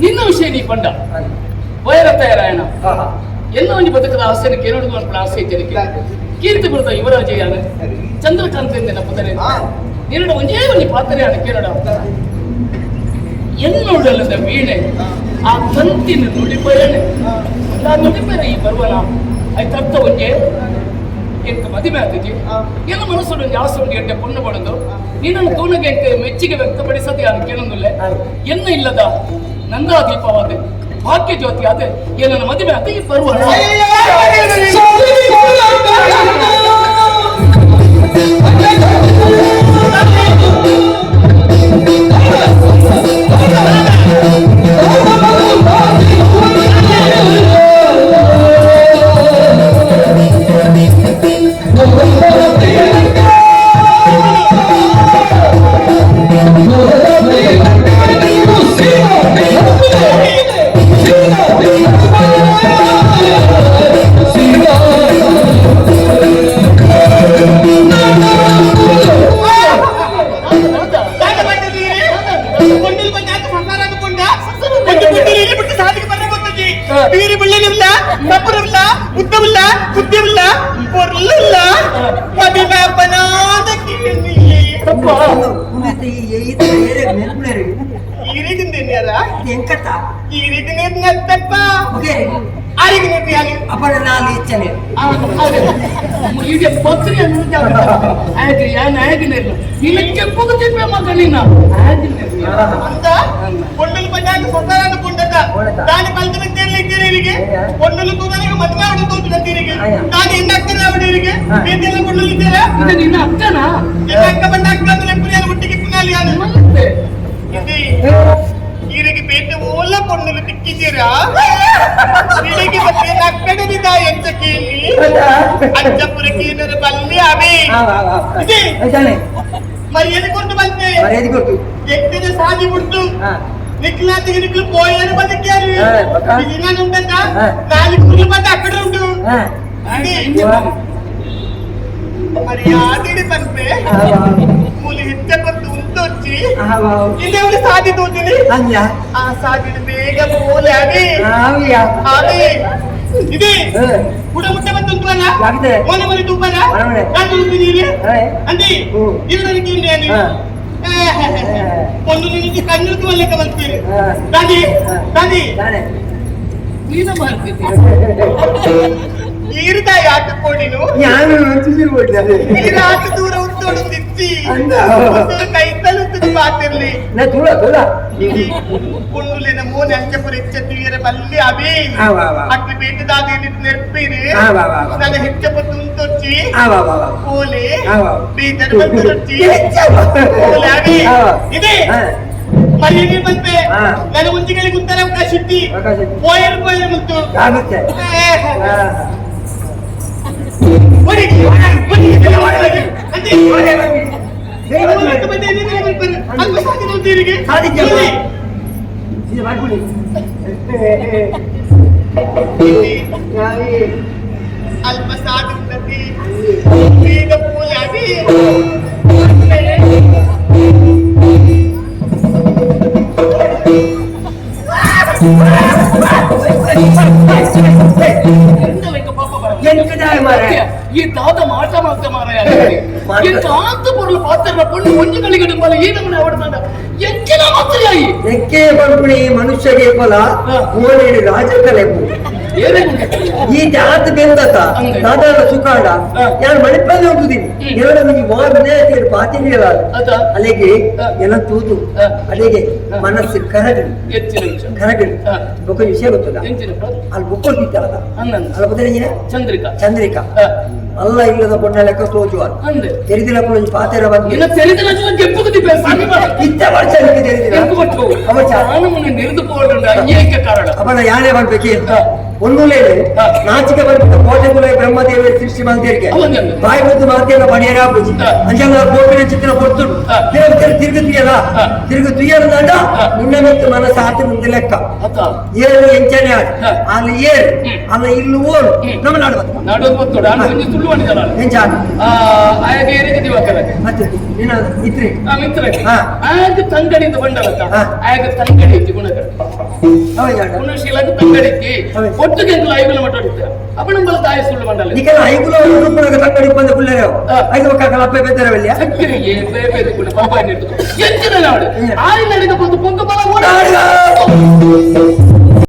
ನಿನ್ನ ವಿಷಯ ನೀ ಪಂಡ ವೈರ ತಯಾರಾಯಣ ಎಲ್ಲ ಒಂಜಿ ಬದುಕದ ಆಸೆನ ಕೇಳೋದು ಅನ್ಪುನ ಆಸೆ ಇದ್ದೇನೆ. ಕೀರ್ತಿ ಬರುತ್ತ ಯುವರಾಜ ಯಾನ ಚಂದ್ರಕಾಂತ ಎಂದೆನ ಪುತನೆ ನಿನ್ನಡ ಒಂಜೇ ಒಂಜಿ ಪಾತ್ರೆ ಯಾನ ಕೇಳೋಣ. ಎನ್ನೊಡಲದ ವೀಣೆ ಆ ತಂತಿನ ನುಡಿಪಯಣೆ ಆ ನುಡಿಪಯಣ ಈ ಬರುವನ ಆಯ್ತು ಅರ್ಥ ಒಂಜೆ ಎಂಕ ಮದಿಮೆ ಆತಿಜಿ ಎಲ್ಲ ಮನಸ್ಸು ಒಂಜಿ ಆಸೆ ಉಂಟು ಎಡ್ಡೆ ಪೊಣ್ಣು ಬಡದು ನಿನ್ನನ್ನು ತೂನಗೆ ಎಂಕ ಮೆಚ್ಚಿಗೆ ವ್ಯಕ್ತಪಡಿಸದೆ ಯಾರು ಕೇಳೊಂದುಲ್ಲೆ ಎನ್ನ ಇಲ್ಲದ ನಂದಾ ದೀಪವಾದ ಭಾಗ್ಯ ಜ್ಯೋತಿ ಆದ ಏನನ್ನ ಮದುವೆ ಆತ ಈ ಬರುವನ. ಬೀರಿ ಬಳ್ಳಿಲಿಲ್ಲ, ಸಪುರವಿಲ್ಲ, ಉದ್ದವಿಲ್ಲ, ಬುದ್ಧಿವಿಲ್ಲ, பொருளிಲ್ಲ, ಮದುವೆ ಕೇಳಿ. ಈರಿಗಿಂದೇನ್ಯಾರ? ಎಂಕತ್ತ? ಈರಿಗಿನ ತಪ್ಪ ಆರಿಗಿನ ಅಪರ ನಾಲ್ ಇಚ್ಚನೆ. ಈಗ ಪತ್ರಿ ಆಯ್ತು ಯಾನ್ ಆಗಿನಿರ್ಲ ನಿನ್ನ ಕೆಂಪುಗೆ ತಿಪ್ಪೆ ಮಗ ನಿನ್ನ ಆಗಿನಿರ್ಲ. ಅಂತ పొన్నులు పడ్డాక సొంతాలను పొందట దాని ఫలితం తీరికి పొన్నులు తూదానికి మದುವೆ ఆడు తీరికి దాని ఎన్న అక్క రావడానికి ಬೇತೆಲ್ಲ పొన్నులు ಇದ್ದೀರಾ? ಇದು ನಿನ್ನ ಅಕ್ಕನಾ? ಎನ್ನ ಅಕ್ಕ ಬಂದ ಅಕ್ಕ ಅಂದ್ರೆ ಪುರಿಯಾಲ ಒಟ್ಟಿಗೆ ಪುನಾಲಿ ಅದು. ಮತ್ತೆ ఇది ఈరికి ಬೇಟೆ ಓಲ పొన్నులు తిక్కిದ್ದೀರಾ ಇಡಿಗೆ ಮತ್ತೆ ಅಕ್ಕಡನಿದ ಎಂಚ ಕೇಳಿ ಅಜ್ಜಪುರಕ್ಕೆ ಬಲ್ಲಿ ಅವಿ ఇది మరి ఎది కొట్టు ಬಂತೆ? మరి ఏది కొట్టు? ಎತ್ತಿನ ಸಾದಿ ಬಿಡ್ತು నిఖిలాంతికి నిఖిలు పోయారు బతికారు. ఇది ఉంటుందా? నాలుగు గుళ్ళు పడ్డ అక్కడ ఉండు. ఇది మరి ఆదిడి పంపే మూలి హిచ్చ కొట్టు ఉంటొచ్చి ఇదేవుడు సాది తోచింది. ఆ సాదిని ಬೇಗ పోలే అవి అవి ఇది కూడా ముట్ట ಬಂತು. ಮೊನ್ನೆ ಮೊನ್ನೆ ತೂಪನ ನಾನು ಅಂದಿ ಇವರು అని పొన్ను నుంచి కన్నులకు వల్లక మల్పేరు దాది దాది. ನೀನ ಮಾಡ್ತಿದ್ದಿ. ಈರುದಾಯಿ ಆಟ ಕೋಡಿನು. ನಾನು ಹೋಗ್ಲಿ. ಈರ ಆಟ ದೂರ ಉಂಟೋಡು ತಿಚ್ಚಿ ಕೈತಲು ಪಾತಿರ್ಲಿ. ನಾ ತೂಳ ತೂಳ. ಪೊಣ್ಣುಲಿನ ಮೂನೆ ಅಂಚಪುರ ಇಚ್ಚ ತೀರ ಬಲ್ಲಿ ಅವಿ ಅಕ್ಲಿ ಬೇಟೆ ದಾದಿ ನೆರ್ಪೀರಿ ನನ್ನ ಹೆಚ್ಚ ಪತ್ತು ಉಂಟೊಚ್ಚಿ ಕೋಲಿ ಬೀದರ್ ಬಂತೊಚ್ಚಿ ಕೋಲಿ ಅವಿ ಇದೆ మరి ఏమి ಬಂತೆ ನನ್ನ ಮುಂಚಿಗಳಿಗೆ ಉತ್ತರ ಅವಕಾಶ ಇತ್ತಿ ಪೋಯರ್ ಪೋಯರ್ ಮುತ್ತು. ಅಲ್ಪ ಸಾಧು ಈಗ ಪೂಲಾಗಿ. ಈ ದಾದ ಮಾಟ ಮಾತ ಮಾರಾಯ ಎಂತ ಆತ ಪೊರ್ಲು ಪಾತ್ರ ಪೊಣ್ಣು ಒಂಜಿ ಗಳಿಗೆ ಈ ನಮ್ಮನೆ ಅವಡ್ತಾಂಡ ಎಂಚಿನ ಮಾತ್ರೆಯಾಯಿ. ಎಕ್ಕೆ ಪನ್ಪುಣಿ ಮನುಷ್ಯಗೆ ಫಲ ಮೋನೇಡು ರಾಜಕಲೆ. ಈ ಜಾತ ಬೆಂದತ ದಾದಾಲ ಸುಖಾಂಡ ಯಾರು ಮಣಿಪಲ್ಲಿ ಹೋಗುದೀನಿ ಎರಡು ನಿಮಗೆ ವಾರ ಪಾತಿನಿಯಲ್ಲ ಅಲ್ಲಿಗೆ ಎಲ್ಲ ತೂತು ಅಲ್ಲಿಗೆ ಮನಸ್ಸು ಕರಗಲಿ ಕರಗಲಿ. ಬೊಕ್ಕ ವಿಷಯ ಗೊತ್ತದ ಅಲ್ಲಿ ಬುಕ್ಕೊಲ್ ತಿತ್ತಲ್ಲ ಅಲ್ಲ ಗೊತ್ತಿಲ್ಲ. ಚಂದ್ರಿಕಾ. ಚಂದ್ರಿಕಾ ಅಲ್ಲ ಇಲ್ಲದ ಪೊಣ್ಣ ಲೆಕ್ಕ ತೋಜುವ ತೆರಿದಿನ ಕೂಡ ಪಾತೆರ ಬಂದು ಇತ್ತ ವರ್ಷ ತೆರಿದಿನ ಕಾರಣ ಅವನ ಯಾರೇ ಬರ್ಬೇಕು. ಒಂದುಲೇನು ನಾಚಿಕೆ ಬರ್ಬಿಟ್ಟು ಕೋಟೆ ಕುಲ ಬ್ರಹ್ಮದೇವರು ಸೃಷ್ಟಿ ಮಲ್ದೇರಿಗೆ ಅವಂದೊಂದು. ಬಾಯಿ ಮುದ್ದು ಮಾತೆಲ್ಲ ಬಡಿಯರ ಆಪುಜಿ. ಅಂಚನ ಗೋಪಿನ ಚಿತ್ರ ಕೊಡ್ತುಡು. ತಿರುಗಿ ತಿರುಗುತ್ತೀಯಲ್ಲ, ತಿರುಗು ತುಯ್ಯರ್ದಾಂಡ ನಿನ್ನ ಮೆತ್ತು ಮನಸ್ಸು ಆತ ಮುಂದೆ ಲೆಕ್ಕ. ಅತ್ತ. ಏರು ಎಂಚನೆ ಆಡ್. ಅಲ್ಲಿ ಏರು ಅಲ್ಲ ಇಲ್ಲು ಓರು ನಮ್ಮ ನಾಡು ಬತ್ತ. ನಾಡೋದು ಗೊತ್ತು, ನಾನು ಒಂಜಿ ಸುಳ್ಳು ಮಾಡಿದಲ್ಲ. ಎಂಚ ಆಡ್? ಆ ಆಯಗ ಏರಿಗೆ ದಿವಾಕರಗೆ. ಮತ್ತೆ ನಿನ್ನ ಇತ್ರಿ. ಆ ಮಿತ್ರಗೆ. ಆಯಗ ತಂಗಡಿಯಿಂದ ಬಂಡಲತ್ತ. ಆಯಗ ತಂಗಡಿ ಇತ್ತಿ ಗುಣಕರ. ಅವ ಯಾಡ? ಗುಣಶೀಲಕ್ಕೆ ತಂಗಡಿ ಇತ್ತಿ. ಹೌದು. ಒಟ್ಟಿಗೆ ಎಂಕುಲು ಐಗುಲ ಮಟ್ಟ ಅಪ್ಪಣಂಬಲ ತಾಯಿ ಸುಳ್ಳು ಮಂಡಲ. ನಿಕಲ ಐಗುಲ ರೂಪನಾಗ ತಂಗಡಿ ಬಂದ ಪುಳ್ಳರೆ. ಐದು ಮಕ್ಕಳ ಅಪ್ಪೆ ಬೆದ್ದರವಲ್ಯ. ಸಕ್ಕರೆಗೆ ಬೇರೆ ಕೂಡ ಪಾಪ ಎಂಚಿನ ನಾಡು ಆಯ್ ನಡಿದ ಬಂದು ಪೊಂಗ ಬಲ ಓಡ. ನಾಡುಗ!